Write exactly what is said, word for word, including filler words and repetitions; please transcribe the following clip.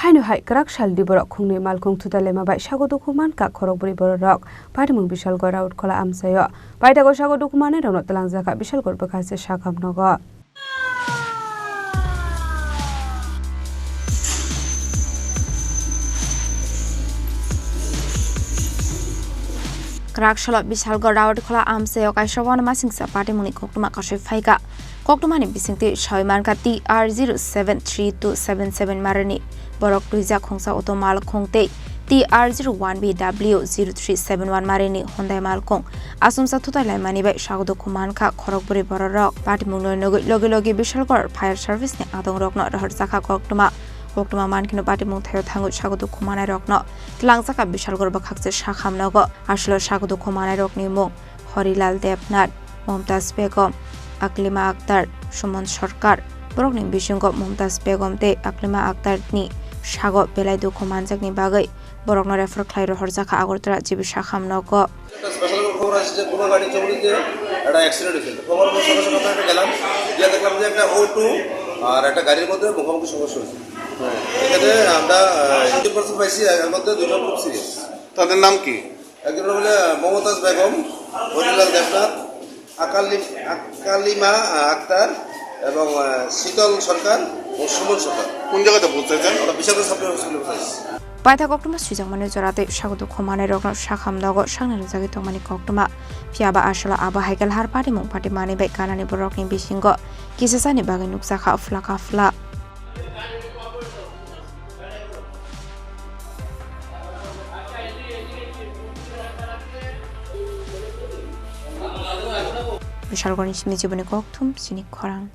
Haino hai kwrak salni borok khungnwi malkhung thutai laima bai sago dukhu mankha khorokbrwi bororok. Patimung Bishalgarh Rautkhwla amchaio paithago sago dukhu manwi rokno twlangjakha Bishalgarh bwkhakse sakham nogo. Kwrak salo Bishalgarh Rautkhwla amchaio kaisa uanamasingcha patimungni koktwma kasui phaikha. Koktwmani bisingtwi sawi mankha T R zero seven three two seven seven marani borok twijak khungsa auto malkhung tei T R zero one B W zero three seven one marini Hyundai malkhung asumsa thutai laimani bai sago dukhu mankha khorokbrwi bororok. Patimungno nugwi logi logi Bishalgarh Fire Service ni adongrokno rohorjakha koktwma. Koktwma mankheno patimung thaio thangwi sago dukhu manairokno twlangjakha Bishalgarh bwkhakse sakham nogo. Aswlo sago dukhu manairokni mung Horilal Debnath, Momtaz Begum, Aklima Akhtar, Suman Sarkar. Borokni bisingo Momtaz Begum tei Aklima Akhtarni sago belai dukhu manjakni bagwi borokno refer khlai rohorjakha Agartala G B sakham nogo. একটা স্পেশাল খবর আসছে যে কোনো গাড়ি চড়িতে একটা অ্যাক্সিডেন্ট হয়েছে। তো খবর পেয়ে সঙ্গে সঙ্গে আমরা একটা গেলাম, গিয়ে দেখলাম যে একটা অটো আর একটা গাড়ির মধ্যে মুখোমুখি সংঘর্ষ হয়েছে। এখানে আমরা আহ, তিনজন পার্সন পাইছি, এর মধ্যে দুজন খুব সিরিয়াস। তাদের নাম কি? একজন হলো মমতাজ বেগম, হরিলাল দেবনাথ, আকালি আকালিমা আক্তার এবং আহ, শীতল সরকার ও সুমন সরকার। কোন জায়গাতে পৌঁছেছেন? আমরা বিশালগড় সাব হসপিটালে পৌঁছেছি। Paithak koktwma swijakmani jora tei sago dukhu manairokno sakham nogo saknai rwjagwi tongmani koktwma. Phiya ba aswlo abo hai khe lahar patimung patimani bai kanani borokni bisingo kisasani bagwi nukjakha phla ka phla. Bishalgarhni simi jiboni kokthum chini khorang.